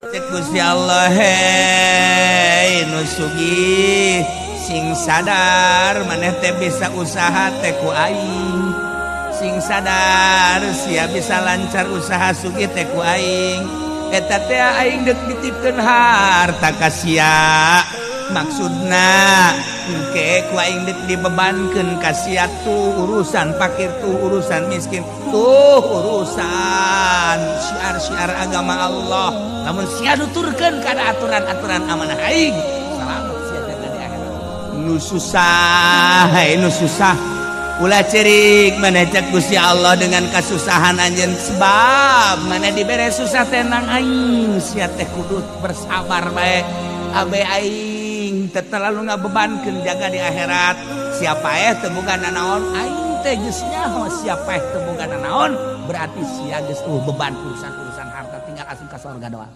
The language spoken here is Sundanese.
Cek Gusti Allah, hei nu sugih, sing sadar maneh teh bisa usaha teh ku aing. Sing sadar sia bisa lancar usaha sugih teh ku aing. Eta teh aing deuk ditipkeun harta ka sia. Maksudna engke ku aing deuk dibebankeun ka sia tuh urusan fakir, tuh urusan miskin, tuh urusan syiar-syiar agama Allah. Lamun sia nuturkeun kana aturan-aturan amanah aing, selamat sia jaga di akhirat. Nu susah, hei nu susah, ulah cerik maneh cek Gusti Allah dengan kasusahan anjeun, sebab maneh dibere susah tenang aing, sia teh kudu bersabar bae. Abe aing teu terlalu ngabebankeun jaga di akhirat. Siapa eh teu boga nanaon, aing teh geus nyaho siapa eh teu boga nanaon, berarti sia geus beban urusan-urusan harta, tinggal asup ka surga doang.